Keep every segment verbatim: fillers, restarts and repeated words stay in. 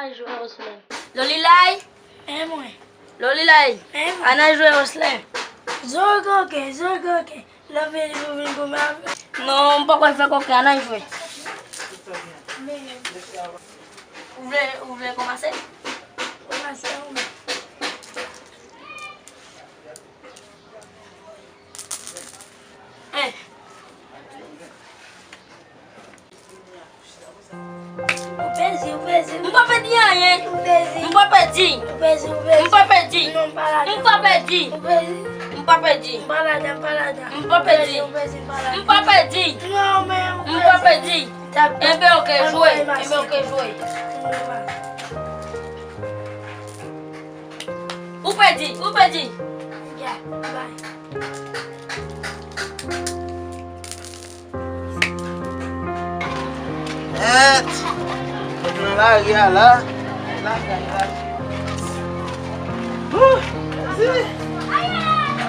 Al jwe oslè. Lolilay! E mwen. Lolilay! E mwen. Ann al jwe oslè. Zogoke, zogoke. Lè w vini pou vin goumen avè m. Non, m poko fè koken, ann al jwe. Ou vle, ou vle kòmanse? Kòmanse ou menm. Hein. Ou pèdi, ou pèdi. M pa pèdi anyen. Ou pèdi. M pa pèdi. Ou pèdi, ou pèdi. M pa pèdi. Non, m pa ladan. M pa pèdi. Ou pèdi. M pa pèdi. M pa ladan, m pa ladan. M pa pèdi. Ou pèdi, ou pèdi, m pa ladan. M pa pèdi. Non, men ou pèdi. M pa pèdi. Enben, oke, jwe. Enben, oke, jwe. Ou pèdi, ou pèdi. Ya, bay. Nèt. Nan lari a la. Lakay la. Wouh! Si.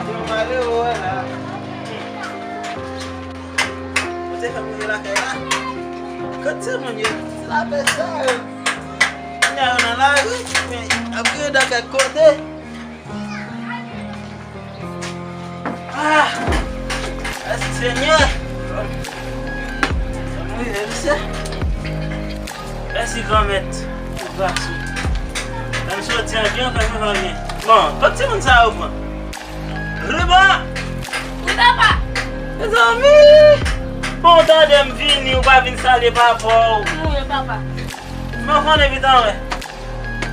Yon malere la. Ou te fè m rive lakay la. Kot timoun yo? Se la fè sa yo. Kounya yo nan lari, men y ap rete nan kèk kote. Ah! Mèsi, Senyè. Mèsi, Granmèt, pou gras ou. Lè m soti an byen, fè m rive an byen. Bon, kot timoun sa yo pran? Riba! Wi, papa! Mezanmi! Bon, tande m vini, ou pa vin salye papa w. Wi, papa. Men w konnen, pitan, wè.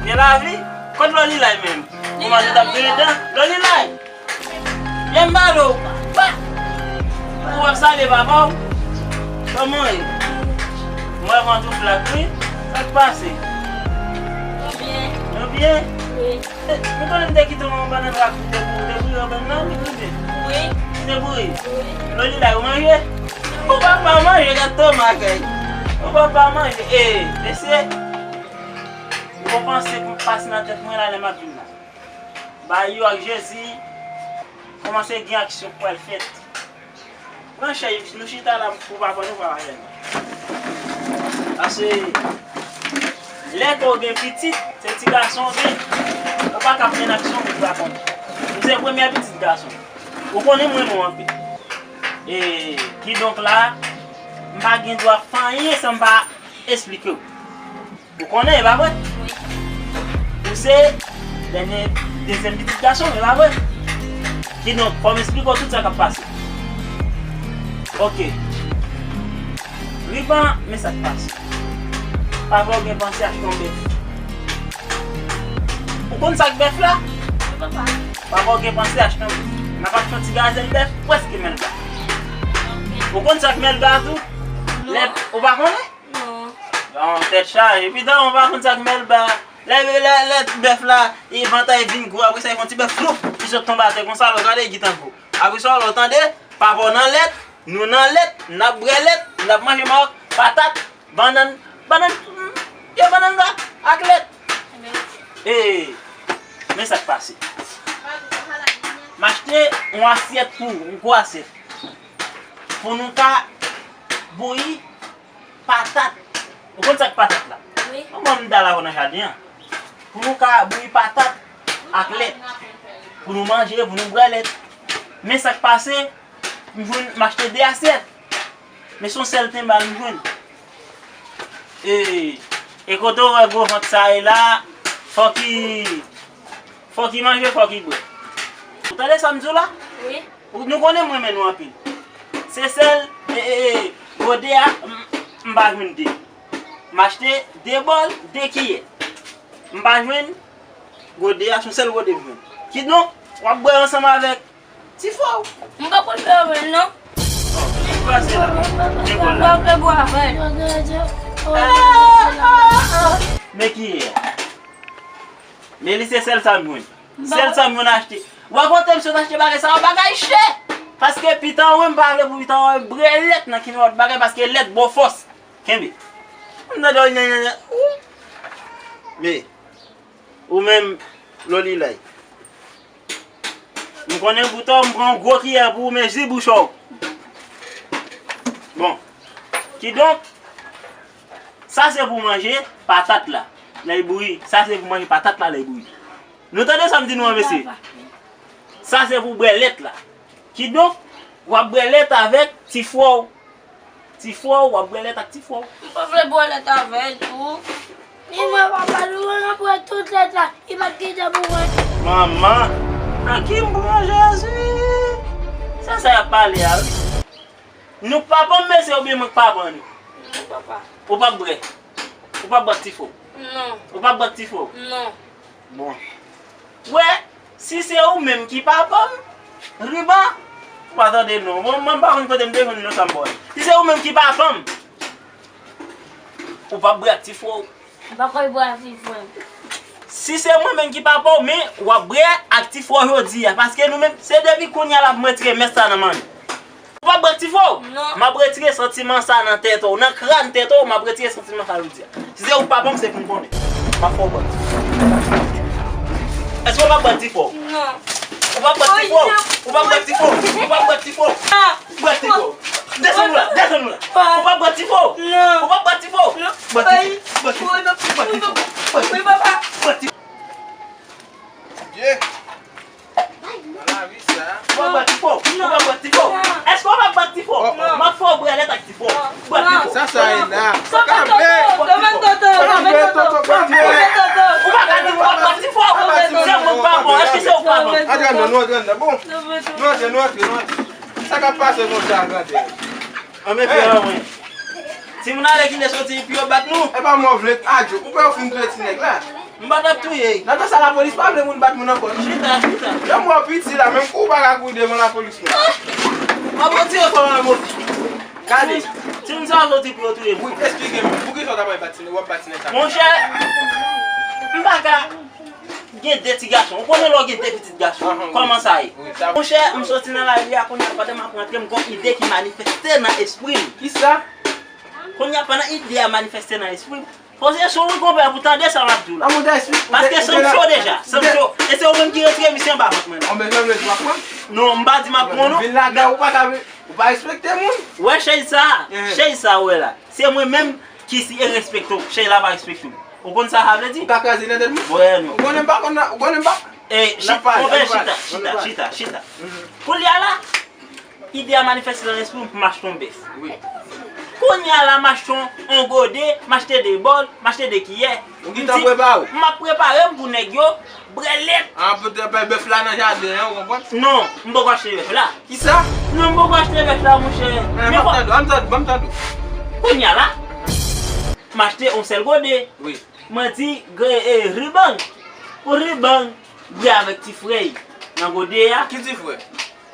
Gen lavi? Kot Lolilay menm? Ou manje t ap grenn dan? Lolilay! Byen m pale w. Ou ap salye papa w? Kòman w ye? M wè pantouflak wi. Sa k pase? Mwen byen. Mwen byen? Wi. Eh, nou konnen m te kite w nan yon bannann rapid, te boure, te boure yon bannann, li boure. Wi. Li te boure? Wi. Lolilay, ou manje? Ou papa manje, gad toma kay. Ou papa manje. Eh, mesye. Ou panse k pase nan tèt mwen la lè m ap vin la. Ba yo ak Jezi, kòmanse gen aksyon k pral fèt. Pran chèz, nou chita la pou papa nou pral avè nou. Paske lè ke w gen pitit, se ti gason w gen, ou pa ka pran aksyon pou papa w. M se premyè pitit gason. Ou konnen m renmen w anpil. E kidonk la, m pa gen dwa fè anyen san m pa esplike w. Ou konnen, e pa vre? Wi. Ou se dènye, dezyèm pitit gason m, e pa vre? Kidonk, fò m esplike w tout sa k ap pase. Oke. Riban, men sa k pase. Papa w gen panse achte yon bèf. Ou konn sa k bèf la? Wi, papa. Papa w gen panse achte yon bèf. N ap achte yon ti gazèl bèf, prèske Melba. Oke. Ou konn sa k Melba tou? Non. Lè, ou pa konnen? Non. Bon, tèt chaje. Pitan, ou pa konn sa k Melba. Lè, lè, lè bèf la, e vant la, e vin gwo, apre sa, e fè yon ti bèf floup, li sot tonbe atè konsa, lè w gade, e gentan gwo. Apre sa, lè w tande, papa w nan lèt, nou nan lèt, n ap bwè lèt, n ap manje mawòk, patat, bannann, bannann, mm, e bannann la, ak lèt. E, men sa k pase. M achte yon asyèt pou ou, yon gwo asyèt. Pou nou ka bouyi patat. Ou konn sa k patat la? Wi. Mwen, mwen, m t al avè w nan jaden an. Pou nou ka bouyi patat ak lèt. Pou nou manje, pou nou bwè lèt. Men sa k pase, m jwenn, m achte de asyèt. Men se yon sèl tenba m jwenn. E, e kote w wè gwo vant sa ye la, fòk li, fòk li manje, fòk li bwè. Ou tande sa m di w la? Wi. Ou, nou konnen m renmen nou anpil. Se sèl, e, e, e, gode a, m, m pa jwenn de. M achte de bòl, de kiyè. M pa jwenn gode a, se yon sèl gode m jwenn. Kidonk, w ap bwè ansanm avèk ti frè w. M pa konn bwè avè l, non. Bon, ki pase la? Gen kòl la. M pa vle bwè avè l. Men kiyè a. Men li se sèl sa m jwenn. Sèl sa m jwenn achte. Ou wè kote m sot achte bagay sa yo, bagay chè. Paske pitan wi, m pa vle pou pitan wi, brèlèt nan kinwòt bagay, paske lèt bon fòs. Kenbe. M tande w, nyan, nyan, nyan. Ou. Men, ou menm, Lolilay. M konnen boutò, m pran yon gwo kiyè pou ou, men jwi bouch ou. Bon. Kidonk, sa se pou manje patat la. Lè l bouyi, sa se pou manje patat la lè l bouyi. Nou tande sa m di nou an, mesye? Sa se pou bwè lèt la. Kidonk, w ap bwè lèt avèk ti frè w. Ti frè w, w ap bwè lèt ak ti frè w. M pa vle bwè lèt avè l tou. Ni mwen, papa, nou wè, m ap bwè tout lèt la. Li pa t gentan pou mwen. Manman, nan ki m pran Jezi? Sa, sa y ap pale a, wi. Nou k papa m, mesye, oubyen mwen k papa nou? Non, papa. Ou p ap bwè? Ou p ap bwè ak ti frè w? Non. Ou p ap bwè ak ti frè w? Non. Bon. Wè, si se ou menm ki papa m, Riban, ou pa tande non. Bon, mwen pa konn kote m te jwenn non sa m ba w. Si se ou menm ki papa m, ou p ap bwè ak ti frè w. M pa konn bwè ak ti frè m. Si se mwen menm ki papa w, men w ap bwè ak ti frè w jodi a. Paske nou menm, se depi kounye a la pou mwen retire mès sa nan men nou. Ou p ap bwè ak ti frè w? Non. M ap retire santiman sa nan tèt ou, nan kràn tèt ou, m ap retire santiman sa jodi a. Si se ou k papa m, se pou m konnen. M ap fè w bwè ak ti frè w. Èske w p ap bwè ak ti frè w? Non. Ou p ap bwè ak ti frè w? Ou p ap bwè ak ti frè w? Ou p ap bwè ak ti frè w? Bwè ak ti frè w. Desann ou la, desann ou la. Ou p ap bwè ak ti frè w? Non. Ou p ap bwè ak ti frè w? Non. Bwè ak ti frè w. Bwè ak ti frè w. Bwè ak ti frè w. Bwè ak ti frè w. Dye. Nan lavi sa. Ou pa bwè ak ti frè w? Ou pa bwè ak ti frè w? Èske w pa bwè ak ti frè w? M ap fè w bwè lèt ak ti frè w. Bwè ak ti frè w. Sa, sa e la. Kanpe. Kanpe, Toto. Kanpe, Toto. Kanpe. Ou pa ka di w pa bwè ak ti frè w. Se mwen k pa bon. Èske se ou k pa bon? Antre anndan, nou antre anndan. Bon. Nou antre, nou antre, nou antre. Sa k ap pase konsa, grandè? Anben, frè mwen. Timoun ale kite soti epi yo bat nou. E pa mwen vle adyo. Ou pa fin touye ti nèg la. M pa t ap touye. Nan tan sa lapolis pa vle moun bat moun ankò. Chita, chita. Lè m wè w piti la, menm kou w pa ka kouri devan lapolis non. M ap retire kò w nan mouti. Gade. Timoun sa yo soti pou yo touye m. Wi, esplike m. Poukisa w t ap bat ti nèg, w ap bat ti nèg sa? Monchè, m pa ka. Gen de ti gason. Ou konnen lè w gen de pitit gason, kòman sa ye? Monchè, m soti nan lari a, kounye a pandan m ap rantre, m gen yon ide ki manifeste nan espri m. Kisa? Kounye a pandan ide a manifeste nan espri m. Poze sou ou, konpè, pou tande sa m ap di w la. Paske san m cho deja, san m cho. E se ou menm ki retire misye anba vant mwen la. Non, m pa di m ap pran w non. Vin ladan, ou pa ka vin, ou pa respekte moun. Wè chèz sa, chèz sa ou wè la. Se mwen menm ki si e respekte w. Chèz la pa respekte w. Ou konn sa sa vle di? Ou ka kraze nan tèt mwen? Wè non. Ou konnen m pa konn, ou konnen m pa. E, chita, chita, chita, chita. Kounye a la, ide a manifeste nan lespri m pou m achte yon bèf. Wi. Kounye a la, m achte yon, yon gode, m achte de bòl, m achte de kiyè. Ou gentan prepare w? M ap prepare m pou nèg yo, brèlèt. Ah, poutèt bèf la nan jaden an, ou konprann? Non, m poko achte bèf la. Kisa? Non, m poko achte bèf la, monchè. Men m ap tande w, m ap tande w, m ap tande w. Kounye a la, m achte yon sèl gode. Wi. Mwen di, gen, e, Riban. Pou Riban, bwè avèk ti frè y nan gode a. Ki ti frè?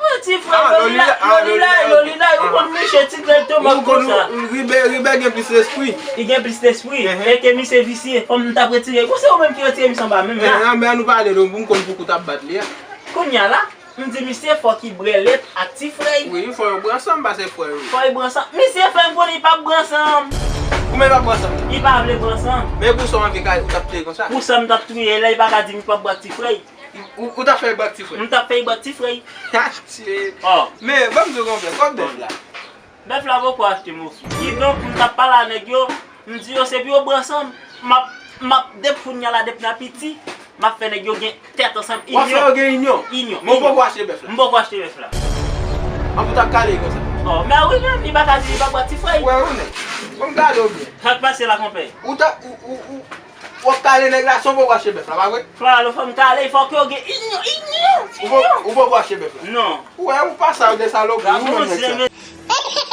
Yon ti frè, Lolila, Lolila, Lolila, ou konn misye ti grèl tomat konsa. Riban, Riban gen plis lespri. Li gen plis lespri. E ke misye visye, fò m t ap retire. Ou se ou menm ki retire misye anba men m la. Anben, ann nou pale de pou m konn pou kou t ap bat li a. Kounye a la, m di misye fòk li brèlèt ak ti frè y. Wi, fò yo bwè ansanm, paske frè yo ye. Fò yo bwè ansanm. Misye fè m konnen li p ap bwè ansanm. Kouman li p ap bwè ansanm? Li pa vle bwè ansanm. Men pou sa w anvi ka, ou t ap touye konsa? Pou sa m t ap touye, lè li pa ka di m li p ap bwè ak ti frè y. Ou, ou t ap fè l bwè ak ti frè? M t ap fè l bwè ak ti frè y. Atye. Oh. Men, ban m di w konpè, kòb bèf la. Bèf la poko achte, mofi. Kidonk, m t ap pale a nèg yo, m di yo se pou yo bwè ansanm. M ap, m ap, depi kounye a la, depi n a piti, m ap fè nèg yo gen tèt ansanm, inyon. W ap fè yo gen inyon? Inyon, men w poko achte bèf la? M poko achte bèf la. An pou t ap kale konsa? Oh, men wi, men li pa ka di li pa bwè ak ti frè y. Wè, ou nèg. Bon, m gade w byen. Sa k pase la, konpè? Ou ta, ou, ou, ou, w ap kale nèg la san w poko achte bèf la, pa vre? Fò al fè m kale, fòk yo gen inyon, inyon, inyon. Ou poko achte bèf la? Non. Ou wè, ou pa sa, de salopri, ou menm nèg sa.